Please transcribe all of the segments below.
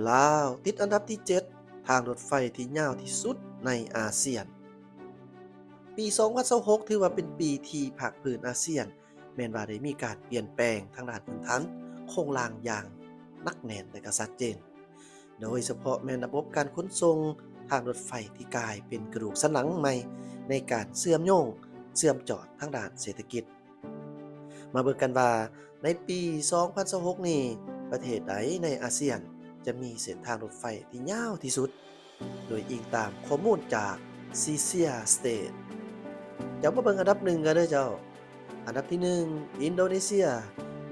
ລາວຕິດອັນດັບທີເຈັດ ທາງລົດໄຟທີ່ຍາວທີ່ສຸດໃນອາຊຽນ. ປີສອງພັນຊາວຫົກ ຖືວ່າເປັນປີທີ່ພາກພື້ນອາຊຽນ ແມ່ນວ່າໄດ້ມີການປ່ຽນແປງທາງດ້ານພື້ນຖານໂຄງລ່າງຢ່າງໜັກແໜ້ນ ແລະ ກໍຊັດເຈນ, ໂດຍສະເພາະແມ່ນລະບົບການຂົນສົ່ງທາງລົດໄຟທີ່ກາຍເປັນກະດູກສັນຫຼັງໃໝ່ໃນການເຊື່ອມໂຍງ, ເຊື່ອມຈອດທາງດ້ານເສດຖະກິດ. ມາເບິ່ງກັນວ່າໃນປີສອງພັນຊາວຫົກນີ້ ປະເທດໃດໃນອາຊຽນຈະມີເສັ້ນທາງລົດໄຟທີ່ຍາວທີ່ສຸດ, ໂດຍອີງຕາມຂໍ້ມູນຈາກ Asia State. ເຈົ້າ ມາເບິ່ງອັນດັບໜຶ່ງກັນເດີເຈົ້າ. ອັນດັບທີໜຶ່ງ ອິນໂດເນເຊຍ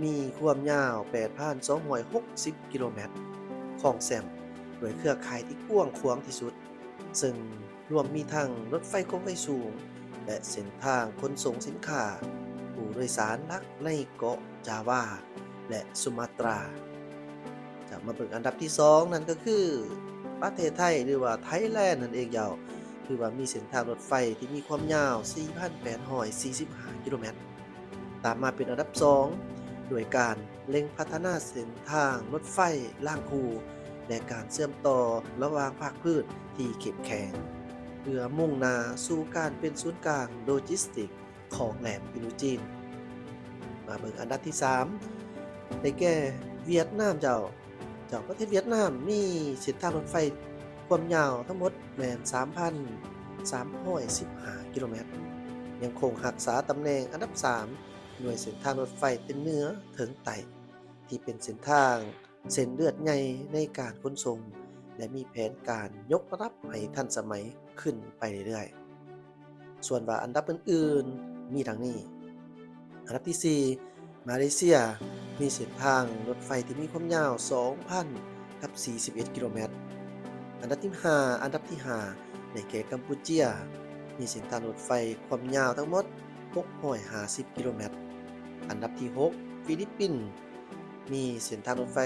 ມີຄວາມຍາວແປດພັນສອງຮ້ອຍຫົກສິບກິໂລແມັດ, ຄອງແຊມດ້ວຍເຄືອຂ່າຍທີ່ກວ້າງຂວາງທີ່ສຸດ, ເຊິ່ງ ລວມມີທັງລົດໄຟຄວາມໄວສູງ ແລະ ເສັ້ນທາງຂົນສົ່ງສິນຄ້າຜູ້ໂດຍສານຫຼັກໃນເກາະຈາວາ ແລະ ສຸມາຕຣາ. ຈະມາເບິ່ງອັນດັບທີສອງ ນັ້ນກໍຄືປະເທດໄທ ຫຼືວ່າໄທແລນນັ້ນເອງເຈົ້າ, ຖືວ່າມີເສັ້ນທາງລົດໄຟທີ່ມີຄວາມຍາວສີ່ພັນແປດຮ້ອຍສີ່ສິບຫ້າກິໂລແມັດ. ຕາມມາເປັນອັນດັບສອງ ດ້ວຍການເລັ່ງພັດທະນາເສັ້ນທາງລົດໄຟລາງຄູ່ ແລະ ການເຊື່ອມຕໍ່ລະຫວ່າງພາກພື້ນທີ່ເຂັ້ມແຂງ ເພື່ອມຸ່ງໜ້າສູ່ການເປັນສູນກາງໂລຈິສຕິກຂອງແຫຼມອິນໂດຈີນ. ມາເບິ່ງອັນດັບທີສາມ ໄດ້ແກ່ຫວຽດນາມເຈົ້າ. ເຈົ້າ ປະເທດຫວຽດນາມມີເສັ້ນທາງລົດໄຟຄວາມຍາວທັງໝົດແມ່ນສາມພັນສາມຮ້ອຍສິບຫ້າກິໂລແມັດ, ຍັງຄົງຮັກສາຕຳແໜ່ງອັນດັບສາມ ດ້ວຍເສັ້ນທາງລົດໄຟແຕ່ເໜືອເຖິງໃຕ້ ທີ່ເປັນເສັ້ນທາງເສັ້ນເລືອດໃຫຍ່ໃນການຂົນສົ່ງ ແລະ ມີແຜນການຍົກລະດັບໃຫ້ທັນສະໄໝຂຶ້ນໄປເລື້ອຍໆ. ສ່ວນວ່າອັນດັບອື່ນໆມີດັ່ງນີ້. ອັນດັບທີສີ່ ມາເລເຊຍ ມີເສັ້ນທາງລົດໄຟທີ່ມີຄວາມຍາວສອງພັນກັບສີ່ສິບເອັດກິໂລແມັດ. ອັນດັບທີຫ້າ ອັນດັບທີຫ້າ ໄດ້ແກ່ກຳປູເຈຍ ມີເສັ້ນທາງລົດໄຟຄວາມຍາວທັງໝົດຫົກຮ້ອຍຫ້າສິບກິໂລແມັດ. ອັນດັບທີຫົກ ຟີລິບປິນ ມີເສັ້ນທາງລົດໄຟ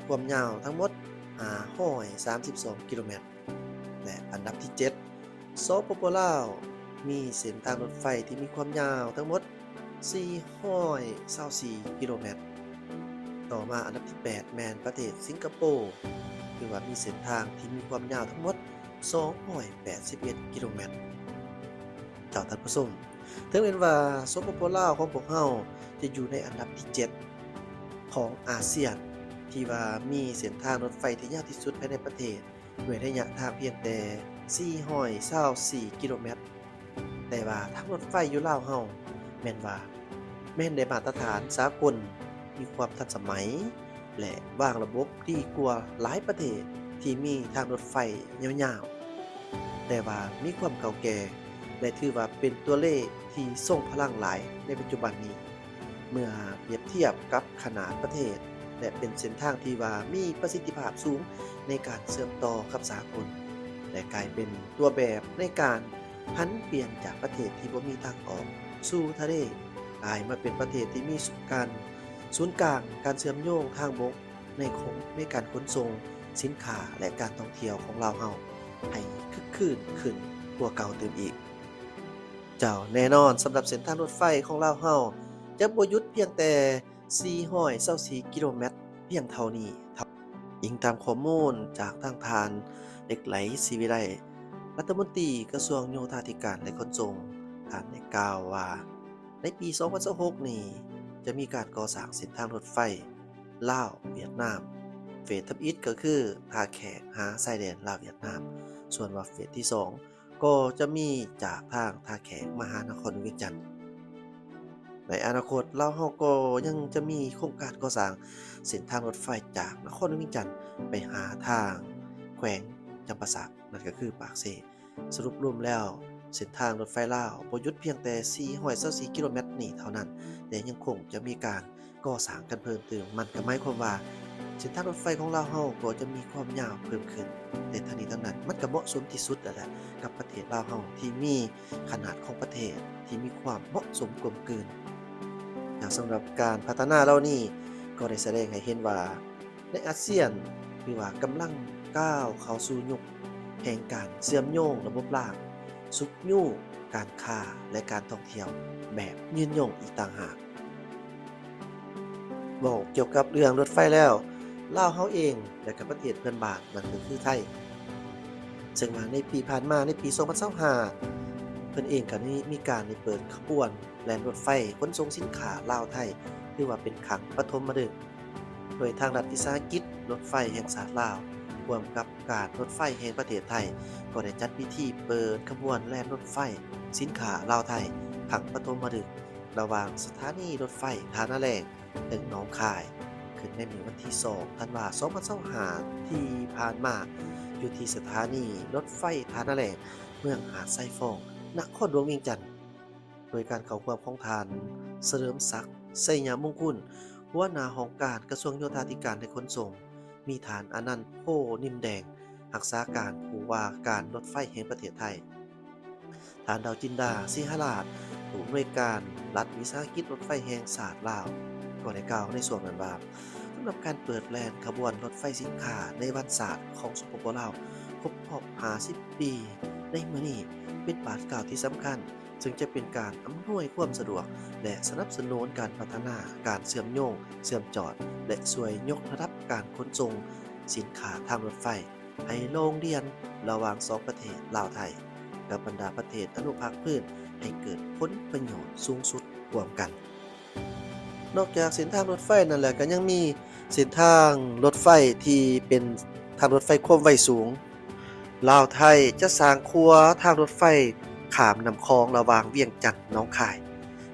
ຄວາມຍາວທັງໝົດຫ້າຮ້ອຍສາມສິບສອງກິໂລແມັດ. ແລະ ອັນດັບທີເຈັດ ສປປ ລາວ ມີເສັ້ນທາງລົດໄຟທີ່ມີຄວາມຍາວທັງໝົດສີ່ຮ້ອຍຊາວສີ່ກິໂລແມັດ. ຕໍ່ມາອັນດັບທີແປດ ແມ່ນປະເທດສິງກະໂປ, ຖືວ່າມີເສັ້ນທາງທີ່ມີຄວາມຍາວທັງໝົດສອງຮ້ອຍແປດສິບເອັດກິໂລແມັດ. ເຈົ້າ ທ່ານຜູ້ຊົມ, ເຖິງແມ່ນວ່າ ສປປ ລາວ ຂອງພວກເຮົາຈະຢູ່ໃນອັນດັບທີເຈັດຂອງອາຊຽນ ທີ່ວ່າມີເສັ້ນທາງລົດໄຟທີ່ຍາວທີ່ສຸດພາຍໃນປະເທດ ດ້ວຍໄລຍະທາງພຽງແຕ່ສີ່ຮ້ອຍຊາວສີ່ກິໂລແມັດ, ແຕ່ວ່າທາງລົດໄຟຢູ່ລາວເຮົາແມ່ນວ່າ ແມ່ນໄດ້ມາດຕະຖານສາກົນ, ມີຄວາມທັນສະໄໝ ແລະ ວາງລະບົບດີກວ່າຫຼາຍປະເທດທີ່ມີທາງລົດໄຟຍາວໆ, ແຕ່ວ່າມີຄວາມເກົ່າແກ່ ແລະ ຖືວ່າເປັນຕົວເລກທີ່ຊົງພະລັງຫຼາຍໃນປັດຈຸບັນນີ້ ເມື່ອປຽບທຽບກັບຂະໜາດປະເທດ ແລະ ເປັນເສັ້ນທາງທີ່ວ່າມີປະສິດທິພາບສູງໃນການເຊື່ອມຕໍ່ກັບສາກົນ ແລະ ກາຍເປັນຕົວແບບໃນການຜັນປ່ຽນຈາກປະເທດທີ່ບໍ່ມີທາງອອກສູ່ທະເລ ກາຍມາເປັນປະເທດທີ່ມີສູນກາງ ສູນກາງການເຊື່ອມໂຍງທາງບົກ ໃນຂົນ ໃນການຂົນສົ່ງສິນຄ້າ ແລະ ການທ່ອງທ່ຽວຂອງລາວເຮົາໃຫ້ຄຶກຄື້ນຂຶ້ນກວ່າເກົ່າຕື່ມອີກ. ເຈົ້າ, ແນ່ນອນ, ສຳລັບເສັ້ນທາງລົດໄຟຂອງລາວເຮົາຈະບໍ່ຢຸດພຽງແຕ່ສີ່ຮ້ອຍຊາວສີ່ກິໂລແມັດພຽງເທົ່ານີ້. ອີງຕາມຂໍ້ມູນຈາກທາງທ່ານ ເລັກໄຫຼ ສີວິໄລ, ລັດຖະມົນຕີກະຊວງໂຍທາທິການ ແລະ ຂົນສົ່ງ, ທ່ານໄດ້ກ່າວວ່າ ໃນປີສອງພັນຊາວຫົກນີ້ ຈະມີການກໍ່ສ້າງເສັ້ນທາງລົດໄຟລາວ-ຫວຽດນາມ, ເຟສທຳອິດກໍຄືທ່າແຂກຫາຊາຍແດນລາວ-ຫວຽດນາມ, ສ່ວນວ່າເຟສທີສອງກໍຈະມີຈາກທາງທ່າແຂກມາຫານະຄອນຫຼວງວຽງຈັນ. ໃນອະນາຄົດ, ລາວເຮົາກໍຍັງຈະມີໂຄງການກໍ່ສ້າງເສັ້ນທາງລົດໄຟຈາກນະຄອນຫຼວງວຽງຈັນໄປຫາທາງແຂວງຈຳປາສັກ, ນັ້ນກໍຄືປາກເຊ. ສະຫຼຸບລວມແລ້ວ, ເສັ້ນທາງລົດໄຟລາວບໍ່ຢຸດພຽງແຕ່ສີ່ຮ້ອຍຊາວສີ່ກິໂລແມັດນີ້ເທົ່ານັ້ນ, ແຕ່ຍັງຄົງຈະມີການກໍ່ສ້າງກັນເພີ່ມຕື່ມ. ມັນກໍໝາຍຄວາມວ່າ ເສັ້ນທາງລົດໄຟຂອງລາວເຮົາກໍຈະມີຄວາມຍາວເພີ່ມຂຶ້ນ. ແຕ່ທັງນີ້ທັງນັ້ນ, ມັນກໍເໝາະສົມທີ່ສຸດແລ້ວແຫຼະ ກັບປະເທດລາວເຮົາທີ່ມີຂະໜາດຂອງປະເທດທີ່ມີຄວາມເໝາະສົມກົມກືນ. ແລ້ວສຳລັບການພັດທະນາເຫຼົ່ານີ້ ກໍໄດ້ສະແດງໃຫ້ເຫັນວ່າ ໃນອາຊຽນ ຖືວ່າກຳລັງກ້າວເຂົ້າສູ່ຍຸກແຫ່ງການເຊື່ອມໂຍງລະບົບລາງ, ຊຸກຍູ້ການຄ້າ ແລະ ການທ່ອງທ່ຽວແບບຍືນຍົງອີກຕ່າງຫາກ. ເວົ້າກ່ຽວກັບເລື່ອງລົດໄຟແລ້ວ, ລາວເຮົາເອງ ແລະ ກັບປະເທດເພື່ອນບ້ານ ນັ້ນກໍຄືໄທ. ເຊິ່ງວ່າໃນປີຜ່ານມາ ໃນປີສອງພັນຊາວຫ້າ ເພິ່ນເອງກໍໄດ້ມີການໄດ້ເປີດຂະບວນແລ່ນລົດໄຟຂົນສົ່ງສິນຄ້າລາວ-ໄທ ຖືວ່າເປັນຄັ້ງປະຖົມມະລຶກ, ໂດຍທາງລັດວິສາຫະກິດລົດໄຟແຫ່ງຊາດລາວ ຮ່ວມກັບການລົດໄຟແຫ່ງປະເທດໄທ ກໍໄດ້ຈັດພິທີເປີດຂະບວນແລ່ນລົດໄຟສິນຄ້າລາວ-ໄທ ຄັ້ງປະຖົມມະລຶກ ລະຫວ່າງສະຖານີລົດໄຟທ່ານາແລ້ງ ເຖິງໜອງຄາຍ ຂຶ້ນໃນມື້ວັນທີສອງ ທັນວາ ສອງພັນຊາວຫ້າ ທີ່ຜ່ານມາ ຢູ່ທີ່ສະຖານີລົດໄຟທ່ານາແລ້ງ ເມືອງຫາດຊາຍຟອງ ນະຄອນຫຼວງວຽງຈັນ ໂດຍການເຂົ້າຮ່ວມຂອງທ່ານ ສະເຫຼີມສັກ ໄຊຍະມຸງຄຸນ ຫົວໜ້າຫ້ອງການກະຊວງໂຍທາທິການ ແລະ ຂົນສົ່ງ, ມີທ່ານ ອານັນ ໂພນິນແດງ ຮັກສາການຜູ້ວ່າການລົດໄຟແຫ່ງປະເທດໄທ, ທ່ານ ດາວຈິນດາ ສີຫະລາດ ຜູ້ອຳນວຍການລັດວິສາຫະກິດລົດໄຟແຫ່ງຊາດລາວ ກໍໄດ້ກ່າວໃນຊ່ວງນັ້ນວ່າ ສຳລັບການເປີດແລ່ນຂະບວນລົດໄຟສິນຄ້າໃນວັນຊາດຂອງ ສປປ ລາວ ຄົບຮອບຫ້າສິບປີໃນມື້ນີ້ ເປັນບາດກ້າວທີ່ສຳຄັນ ເຊິ່ງຈະເປັນການອຳນວຍຄວາມສະດວກ ແລະ ສະໜັບສະໜູນການພັດທະນາການເຊື່ອມໂຍງ, ເຊື່ອມຈອດ ແລະ ຊ່ວຍຍົກລະດັບການຂົນສົ່ງສິນຄ້າທາງລົດໄຟ ໃຫ້ໂລງລຽນລະຫວ່າງສອງປະເທດລາວ-ໄທ ກັບບັນດາປະເທດອະນຸພາກພື້ນ ໃຫ້ເກີດຜົນປະໂຫຍດສູງສຸດຮ່ວມກັນ. ນອກຈາກເສັ້ນທາງລົດໄຟນັ້ນແລ້ວ ກໍຍັງມີເສັ້ນທາງລົດໄຟທີ່ເປັນທາງລົດໄຟຄວາມໄວສູງ. ລາວ-ໄທຈະສ້າງຂົວທາງລົດໄຟຂ້າມນ້ຳຂອງລະຫວ່າງວຽງຈັນ ໜອງຄາຍ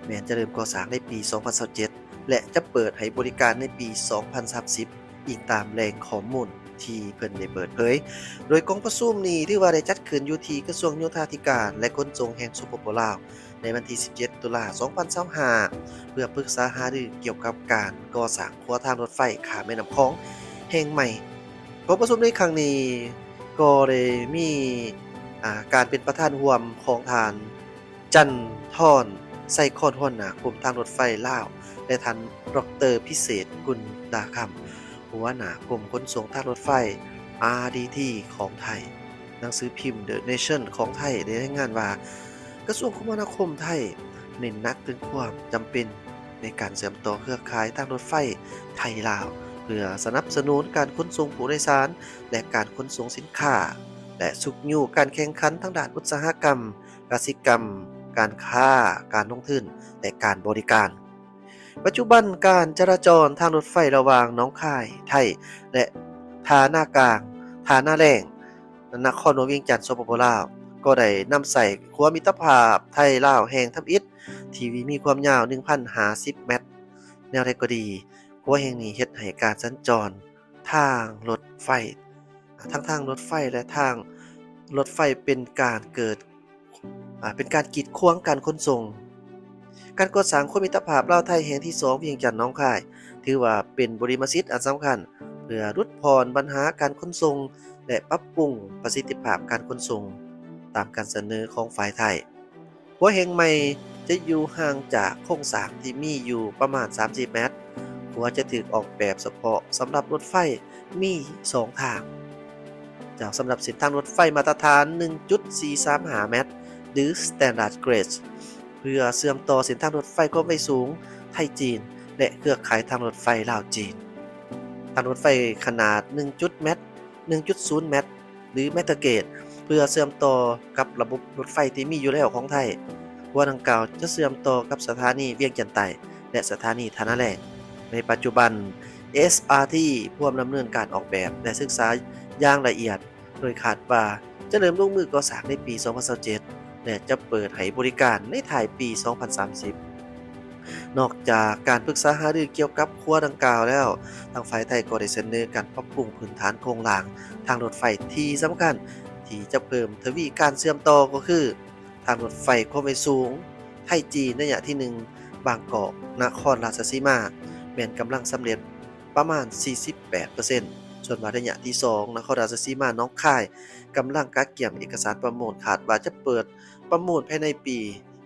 ແມ່ນຈະເລີ່ມກໍ່ສ້າງໃນປີສອງພັນຊາວເຈັດ ແລະ ຈະເປີດໃຫ້ບໍລິການໃນປີສອງພັນສາມສິບ ອີງຕາມແຫຼ່ງຂໍ້ມູນທີ່ເພິ່ນໄດ້ເປີດເຜີຍ. ໂດຍກອງປະຊຸມນີ້ຖືວ່າໄດ້ຈັດຂຶ້ນຢູ່ທີ່ກະຊວງໂຍທາທິການ ແລະ ຂົນສົ່ງແຫ່ງ ສປປ ລາວ ໃນວັນທີສິບເຈັດ ຕຸລາ ສອງພັນຊາວຫ້າ ເພື່ອປຶກສາຫາລືກ່ຽວກັບການກໍ່ສ້າງຂົວທາງລົດໄຟຂ້າມແມ່ນ້ຳຂອງແຫ່ງໃໝ່. ກອງປະຊຸມໃນຄັ້ງນີ້ກໍໄດ້ມີ ອາ ການເປັນປະທານຮ່ວມຂອງທ່ານ ຈັນທອນ ໄຊຄອນ ຫົວໜ້າກົມທາງລົດໄຟລາວ ແລະ ທ່ານ ດອກເຕີ ພິເສດ ກຸນດາຄຳ ຫົວໜ້າກົມຂົນສົ່ງທາງລົດໄຟ ອາດີທີ ຂອງໄທ. ໜັງສືພິມ The Nation ຂອງໄທໄດ້ລາຍງານວ່າ ກະຊວງຄົມມະນາຄົມໄທເນັ້ນໜັກເຖິງຄວາມຈຳເປັນໃນການເຊື່ອມຕໍ່ເຄືອຂ່າຍທາງລົດໄຟໄທ-ລາວ ເພື່ອສະໜັບສະໜູນການຂົນສົ່ງຜູ້ໂດຍສານ ແລະ ການຂົນສົ່ງສິນຄ້າ ແລະ ຊຸກຍູ້ການແຂ່ງຂັນທາງດ້ານອຸດສາຫະກຳ, ກະສິກຳ, ການຄ້າ, ການລົງທຶນ ແລະ ການບໍລິການ. ປັດຈຸບັນການຈະລາຈອນທາງລົດໄຟລະຫວ່າງໜອງຄາຍ ໄທ ແລະ ທ່ານາກາງ ທ່ານາແລ້ງ ນະຄອນຫຼວງວຽງຈັນ ສປປ ລາວ ກໍໄດ້ນຳໃຊ້ຂົວມິດຕະພາບໄທ-ລາວແຫ່ງທຳອິດ ທີ່ມີຄວາມຍາວໜຶ່ງພັນຫ້າສິບແມັດ. ແນວໃດກໍດີ, ຂົວແຫ່ງນີ້ເຮັດໃຫ້ການສັນຈອນທາງລົດໄຟ ທັງທາງລົດໄຟ ແລະ ທາງລົດໄຟເປັນການເກີດ ອາ ເປັນການກີດຂວາງການຂົນສົ່ງ. ການກໍ່ສ້າງຂົວມິດຕະພາບລາວ-ໄທແຫ່ງທີສອງ ວຽງຈັນ-ໜອງຄາຍ ຖືວ່າເປັນບຸລິມະສິດອັນສຳຄັນ ເພື່ອຫຼຸດຜ່ອນບັນຫາການຂົນສົ່ງ ແລະ ປັບປຸງປະສິດທິພາບການຂົນສົ່ງ ຕາມການສະເໜີຂອງຝ່າຍໄທ. ຂົວແຫ່ງໃໝ່ຈະຢູ່ຫ່າງຈາກໂຄງສ້າງທີ່ມີຢູ່ປະມານສາມສິບແມັດ. ຂົວຈະຖືກອອກແບບສະເພາະສຳລັບລົດໄຟ ມີສອງທາງ ຈາກສຳລັບເສັ້ນທາງລົດໄຟມາດຕະຖານໜຶ່ງຈຸດສີ່ສາມຫ້າແມັດ ຫຼື Standard Gauge ເພື່ອເຊື່ອມຕໍ່ເສັ້ນທາງລົດໄຟຄວາມໄວສູງໄທ-ຈີນ ແລະ ເຄືອຂ່າຍທາງລົດໄຟລາວ-ຈີນ. ທາງລົດໄຟຂະໜາດໜຶ່ງຈຸດແມັດ ໜຶ່ງຈຸດສູນແມັດ ຫຼື Meter Gauge ເພື່ອເຊື່ອມຕໍ່ກັບລະບົບລົດໄຟທີ່ມີຢູ່ແລ້ວຂອງໄທ. ຂົວດັ່ງກ່າວຈະເຊື່ອມຕໍ່ກັບສະຖານີວຽງຈັນໃຕ້ ແລະ ສະຖານີທ່ານາແລ້ງ. ໃນປັດຈຸບັນ ເອສອາທີ ພວມດຳເນີນການອອກແບບ ແລະ ສຶກສາຢ່າງລະອຽດ ໂດຍຄາດວ່າຈະເລີ່ມລົງມືກໍ່ສ້າງໃນປີສອງພັນຊາວເຈັດ ແລະ ຈະເປີດໃຫ້ບໍລິການໃນທ້າຍປີສອງພັນສາມສິບ. ນອກຈາກການປຶກສາຫາລືກ່ຽວກັບຂົວດັ່ງກ່າວແລ້ວ, ທາງຝ່າຍໄທກໍໄດ້ສະເໜີການປັບປຸງພື້ນຖານໂຄງລ່າງທາງລົດໄຟທີ່ສຳຄັນ ທີ່ຈະເພີ່ມທະວີການເຊື່ອມຕໍ່ ກໍຄື ທາງລົດໄຟຄວາມໄວສູງໄທ-ຈີນ ໄລຍະທີໜຶ່ງ ບາງກອກ ນະຄອນລາຊະສີມາ ແມ່ນກຳລັງສຳເລັດປະມານສີ່ສິບແປດເປີເຊັນ, ສ່ວນວ່າໄລຍະທີສອງ ນະຄອນລາຊະສີມາ ໜອງຄາຍ ກຳລັງກະກຽມເອກະສານປະມູນ, ຄາດວ່າຈະເປີດປະມູນພາຍໃນປີ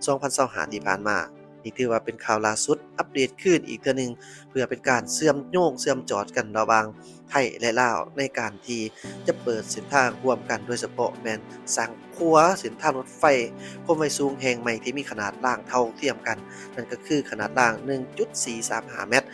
ສອງພັນຊາວຫ້າທີ່ຜ່ານມາ. ນີ້ຖືວ່າເປັນຂ່າວລ່າສຸດ ອັບເດດຄືນອີກເທື່ອໜຶ່ງ ເພື່ອເປັນການເຊື່ອມໂຍງເຊື່ອມຈອດກັນລະຫວ່າງໄທ ແລະ ລາວ ໃນການທີ່ຈະເປີດເສັ້ນທາງຮ່ວມກັນ, ໂດຍສະເພາະແມ່ນສ້າງຂົວເສັ້ນທາງລົດໄຟຄວາມໄວສູງແຫ່ງໃໝ່ທີ່ມີຂະໜາດລາງເທົ່າທຽມກັນ, ນັ້ນກໍຄືຂະໜາດລາງໜຶ່ງຈຸດສີ່ສາມຫ້າແມັດ.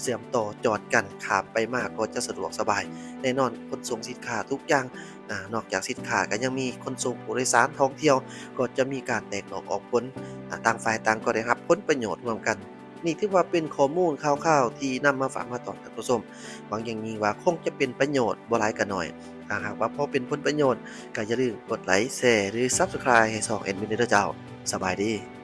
ເຊື່ອມຕໍ່ຈອດກັນ ຂ້າມໄປມາກໍຈະສະດວກສະບາຍ. ແນ່ນອນ ຂົນສົ່ງສິນຄ້າທຸກຢ່າງ, ອາ, ນອກຈາກສິນຄ້າກໍຍັງມີຂົນສົ່ງຜູ້ໂດຍສານທ່ອງທ່ຽວ ກໍຈະມີການແຕກອອກອອກຜົນ, ອາ, ຕ່າງຝ່າຍຕ່າງກໍໄດ້ຮັບຜົນປະໂຫຍດຮ່ວມກັນ. ນີ້ຖືວ່າເປັນຂໍ້ມູນຂ່າວໆທີ່ນຳມາຝາກມາຕ້ອນທ່ານຜູ້ຊົມ. ຫວັງຢ່າງຍິ່ງວ່າຄົງຈະເປັນປະໂຫຍດບໍ່ຫຼາຍກໍໜ້ອຍ. ຖ້າຫາກວ່າພໍເປັນຜົນປະໂຫຍດ ກໍຢ່າລືມກົດໄລ, ແຊ ຫຼື Subscribe ໃຫ້ຊ່ອງແອດມິນເດີເຈົ້າ. ສະບາຍດີ.